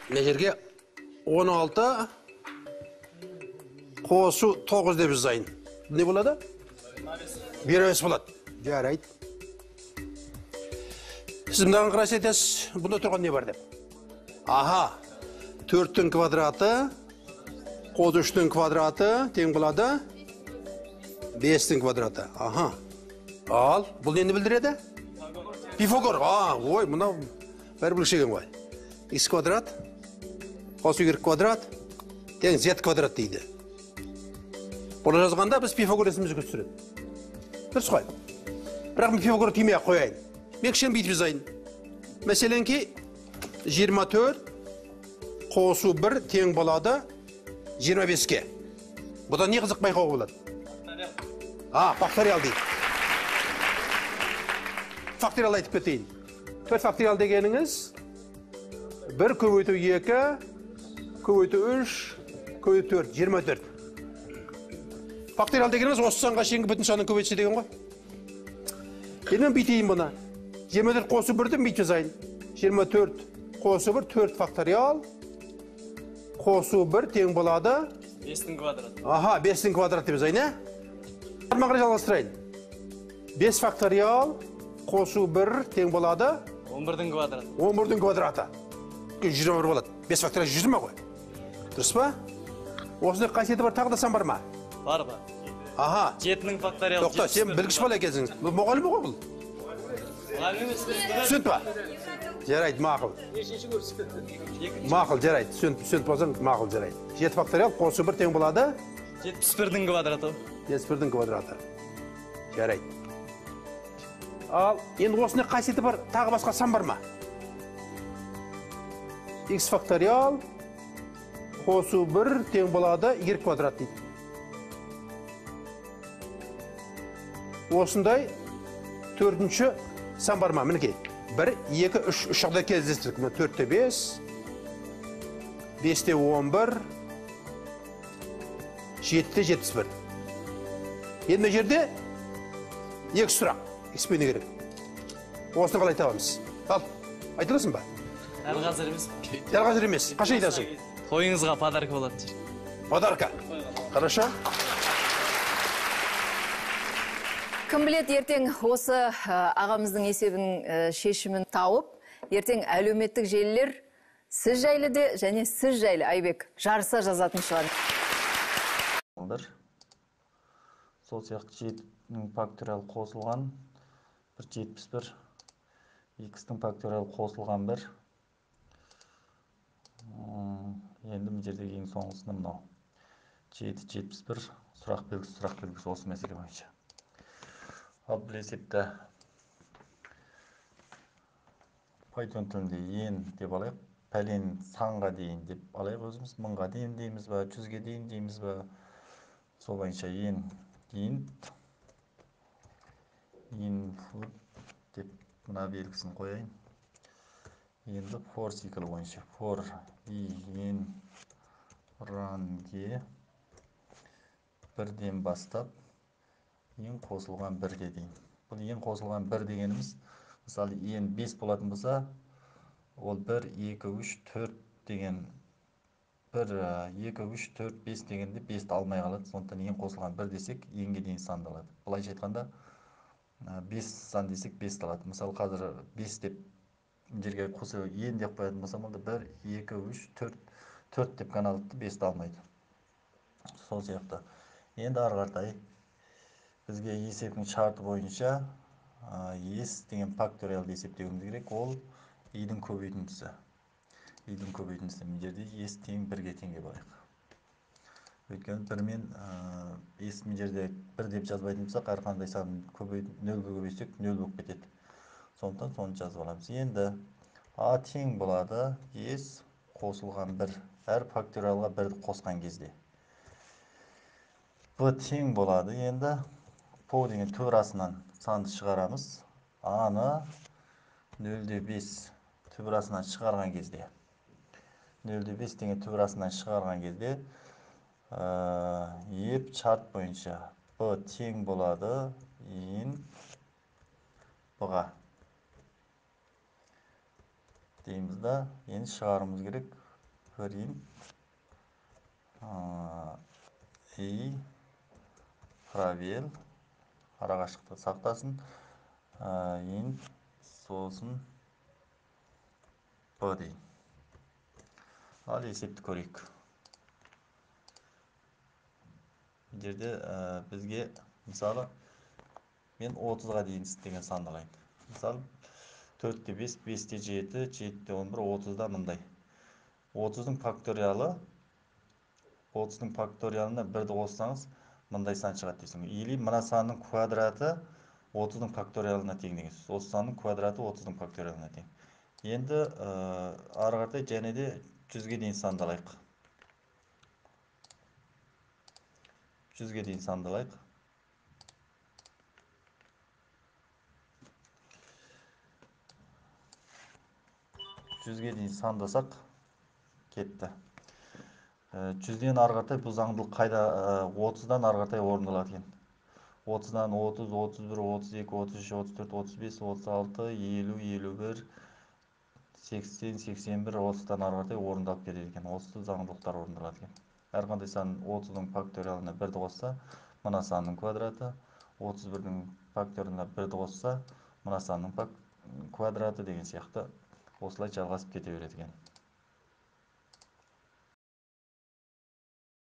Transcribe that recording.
Мына жерге 16 қосу 9 деп жазайын. Не болады? 25 болады. Жарайды. Сіз мынаған қараса айтасыз, бұнда тұрған не бар деп. Аха, 4-тің квадраты қосу 3-тің квадраты тең болады 5-тің квадраты. Аха. Ал, бұл нені білдіреді? Пифагор. А, ой, мынау бәрі білгіш екен ғой. Х квадрат қосу y квадрат тең z квадрат дейді. Бұны жазғанда біз Пифагор есімізге түсіреді. Дұрыс қой. Бірақ мен Пифагор тимей-ақ қояйын. Мен кішкене бүйтіп жазайын. Мәселенки 24 қосу 1 тең болады 25-ке. Бұдан не қызық байқауға болады? А, факториал дейді. Факториал айтып кетейін. 4 факториал дегеніңіз 1 көбейту 2 көбейту 3 көбейту 4, 24. Факториал дегеніміз осы санға шейінгі бүтін санын көбейтсе деген ғой. Енді мен бүйтейін бұны. 24 қосу 1-ді бүйтіп жазайын. 24 қосу 1, 4 факториал қосу 1 тең болады 5-тің квадраты. Аха, 5-тің квадраты деп жазайын, ә? Арман қарай жалғастырайын. 5 факториал қосу 1 тең болады 11-дің квадраты. 11-дің квадраты. 121 болады. 5 факториал 120 ғой. Дұрыс па? Осындай қасиеті бар, тағы да сан бар ма? Бар ба? Аха. 7-нің факториалы. Тоқта, сен білгіш бала екенсің. Бұл мұғалім ғой бұл? Мұғалім емес. Түсінді ба? Жарайды, мақұл. Мақұл, жарайды. Түсініп болсаң, мақұл, жарайды. 7 факториал қосу 1 тең болады 71-дің квадраты. 71-дің квадраты. Жарайды. Ал, енді осындай қасиеті бар, тағы басқа сан бар ма? Х факториал қосу 1 тең болады y квадрат дейді. Осындай төртінші сан бар ма? Мінекей. 1, 2, 3, 3 жағдай кездестірдік. Мына 4-те 5, 5-те 11, 7-те 71. Енді мына жерде екі сұрақ. Х пен керек. Осыны қалай табамыз? Ал, айта аласың ба? Дәл қазір емес. Дәл қазір емес. Қашан айтасың? Тойыңызға подарка болатын шығар. Подарка. Хорошо. Кім біледі, ертең осы ағамыздың есебінің шешімін тауып, ертең әлеуметтік желілер сіз жайлы де және сіз жайлы, Айбек, жарыса жазатын шығар. Сол сияқты 7-нің факториалы қосылған 1 71, х-тің факториалы қосылған 1. Енді мына жердегі ең соңғысында мынау 7 71 сұрақ белгісі, сұрақ белгісі осы мәселе бойынша. Ал бұл есепті Python тілінде ен деп алайық, пәлен санға дейін деп алайық өзіміз, 1000-ға дейін дейміз ба, 100-ге дейін дейміз ба, сол бойынша ен, int, input деп мына белгісін қояйын. Енді for циклі бойынша for i in range 1-ден бастап ең қосылған 1-ге дейін. Бұл ең қосылған 1 дегеніміз, мысалы, ең 5 болатын болса, ол 1, 2, 3, 4 деген 1, 2, 3, 4, 5 дегенде 5-ті алмай қалады. Сондықтан ең қосылған 1 десек, еңге дейін санды алады. Былайша айтқанда, 5 сан десек, 5-ті алады. Мысалы, қазір 5 деп жерге қоса ең деп қоятын болсам, онда 1, 2, 3, 4, 4 деп қана алады, 5-ті алмайды. Сол сияқты. Енді ары қаратай бізге есептің шарты бойынша S деген факториалды есептеуіміз керек. Ол i-дің көбейтіндісі. I-дің көбейтіндісі. Мына жерде S тең 1-ге тең деп алайық. Өйткені 1 мен S мына жерде 1 деп жазбайтын болсақ, әр қандай санын 0-ге көбейтсек 0 болып кетеді. Сондықтан соны жазып аламыз. Енді А тең болады S қосылған 1. Әр факториалға 1-ді қосқан кезде. Б тең болады. Енді По деген түбір астынан санды шығарамыз. А-ны 0,5 түбір астынан шығарған кезде. 0,5 деген түбір астынан шығарған кезде, еп шарт бойынша Б тең болады ин Б-ға. Дейміз да, енді шығаруымыз керек. Print и пробел, арақашықтықты сақтасын, int, сосын b дейін. Ал есепті көрейік. Бұл жерде бізге мысалы мен 30-ға дейін деген санды алайын. Мысалы 4-те 5, 5-те 7, 7-те 11, 30-да мындай. 30-дың факториалы, 30-дың факториалына 1-ді қоссаңыз мындай сан шығады дейсің. Или мына санның квадраты 30-дың факториалына тең деген сөз. Осы санның квадраты 30-дың факториалына тең. Енді ары қаратай және де 100-ге дейін санды алайық. 100-ге дейін санды алайық. 100-ге дейін сандасақ кетті. 100-ден ары қаратай бұл заңдылық қайда, 30-дан ары қаратай орындалады екен. 30-дан 30, 31, 32, 33, 34, 35, 36, 50, 51, 80, 81, 30-дан ары қаратай орындалып кетеді екен. Осы заңдылықтар орындалады екен. Әр қандай сан 30-дың факториалына 1-ді қосса, мына санның квадраты, 31-дің факториалына 1-ді қосса, мына санның квадраты деген сияқты осылай жалғасып кете береді екен.